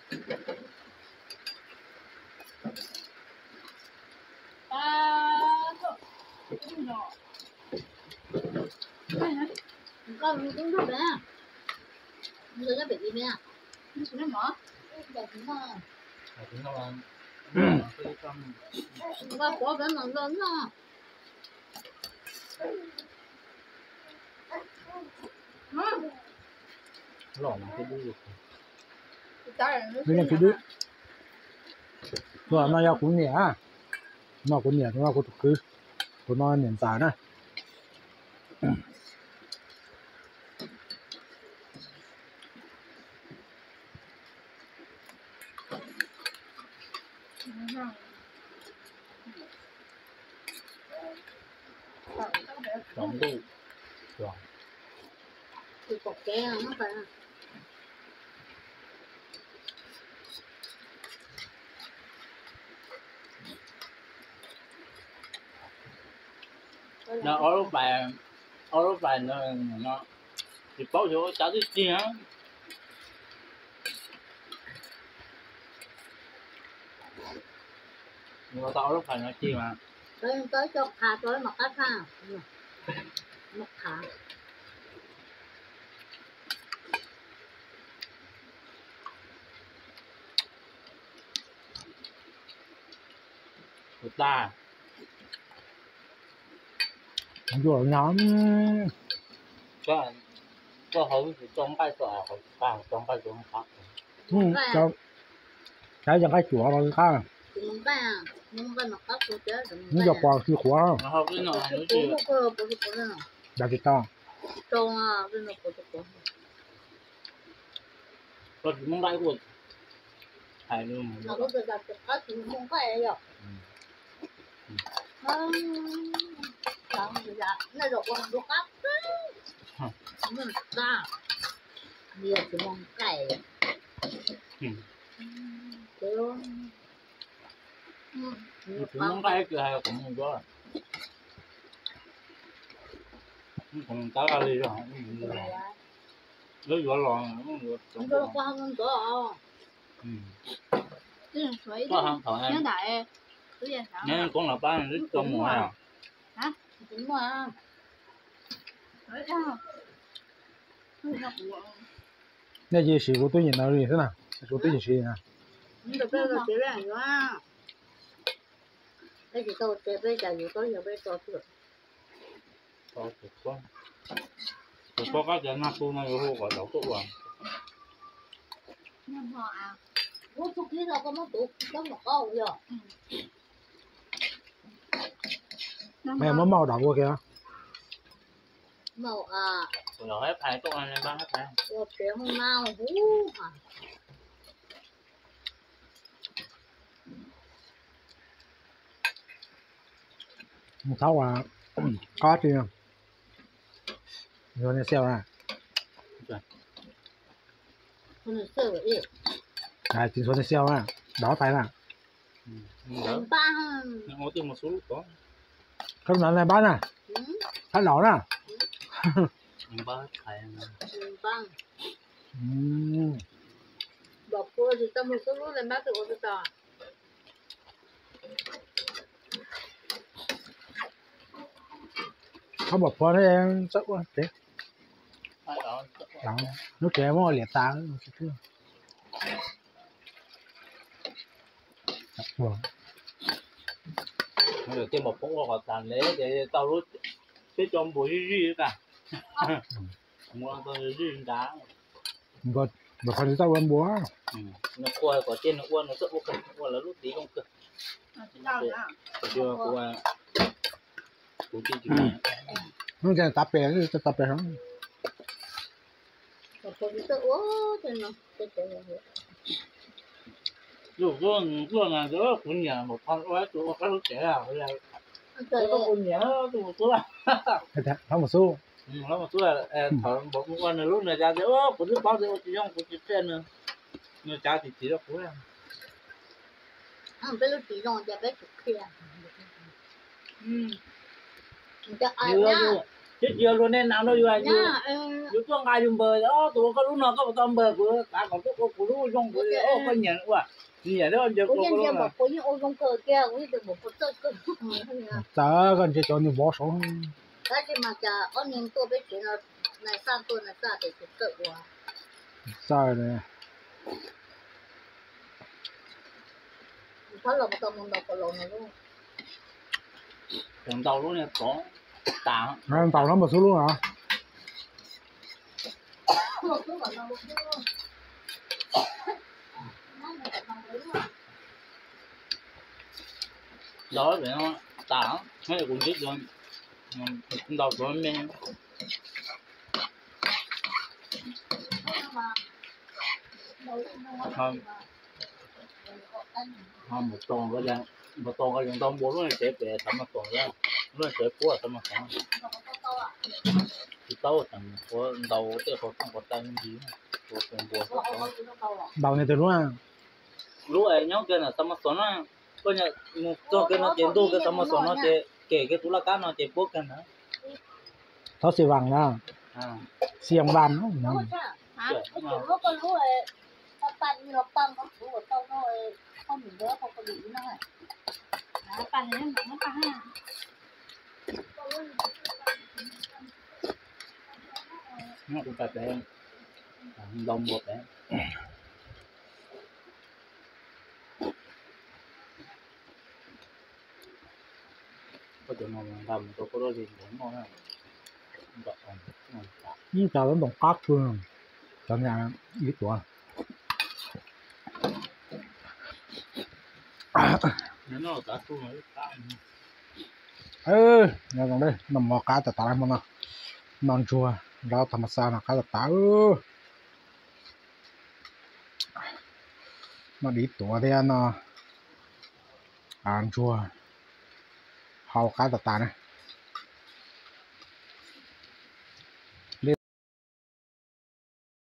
Tus no yog kuv niam, no kuv niam, tus no kuv tus kwv, tus no niam ntxawm na. No ob lub pais, ob lub pais no tsis paub xyov ua cas twb cig na. Ua tau ob lub pais no cig mas. Tau cov qhav rau mam qab tshaj, mam qhav. Ua tag. Ua nyab. Koj hauv tsis tau nqaij, tau nqaij rau qab. Cov nqaij cuav los qab. Nws cov pos tsis qhuav. Dam tsis tau. Koj tsis muaj nqaij kuj hais. Tsis muaj nqaij ces hais kom mus yuav. Tab li lawv yuav los, koj hab thaum neb koob los pab tau mus. Nej cia siv kuv tub yees ntawd li xwb na, kuv tub yees siv na. Tus poj qab cov nag tu no yuav hu kom zaum tuaj ua. Muab mau dam ua kiag. Thaub ua kob tsi, tsis txhob nias xiauj na. Tsis txhob nias xiauj na, dov tais na. Koj nov na npab na, thab laus na. Thab npam phua ne, lub tsev muab liam tas. Tej npam phua ua kom tas ntev ces tau lub teb cov npua zij zij tas. Npua zij nrad. Npam phua tsis txawj ua npua. Nws qhua kom tej nws ua nws txawj ua kawg, ua lawv lub tiv zoo kawg. Kuv, kuv, kuv tsis, tsis, tav pem, tav pem. Kuv niam npam phua ua tus ua koj lub tsev, koj kuv niam tus mus xub. Thab mus xub. Thab mus xub, thaum npam phua ua nws lub nws cas tias kuv twb paub tias ua tsis zoo kuv tsis qhia nws, nws cas tsis txiv rau kuv. Peb lub tsis zoo ces peb tsis qhia. Twb tsis yog luag nej nas rau yus, yus tuaj nqa yus npawg, tus ua koj lub no koj puas tau npawg kuv, xav kom tuaj ua kuv lub. Txawv koj ntsia cov nws vov saud. Txawv. Ntaus no mas xub lub no. Ntaus pem no tas, kuv ntsib ntaus suav me. Mus tos nkaus, mus tos nkaus, lub tsev pem xav mas tos, lub tsev puab xav mas tos. Tsis tau, tseem qhuav ntaus tej qhov rooj qhov taw ntsis, qhuav npua. Ntaus niag twg lub? Lub nyob kiag ntawm xav mas xov no, koj mus txog kiag no ces ntuj kiag xav mas xov no ces kem kiag tus laj kab no ces puab kiag ntawd. Thab xi vas na, xi vas. Ntau npua pem, koj cov no nqa mus rau koj dab li ntawd noj na. Ib co lub ntoos qab kawg, cov niag ib tuav. Nyob zoo, noj mov qab tas tas hmo no, noj ntsuag nrog thas mas xas no qab tas tas. Noj dib tuav thiab noj ntsuag hau qab tas tas na.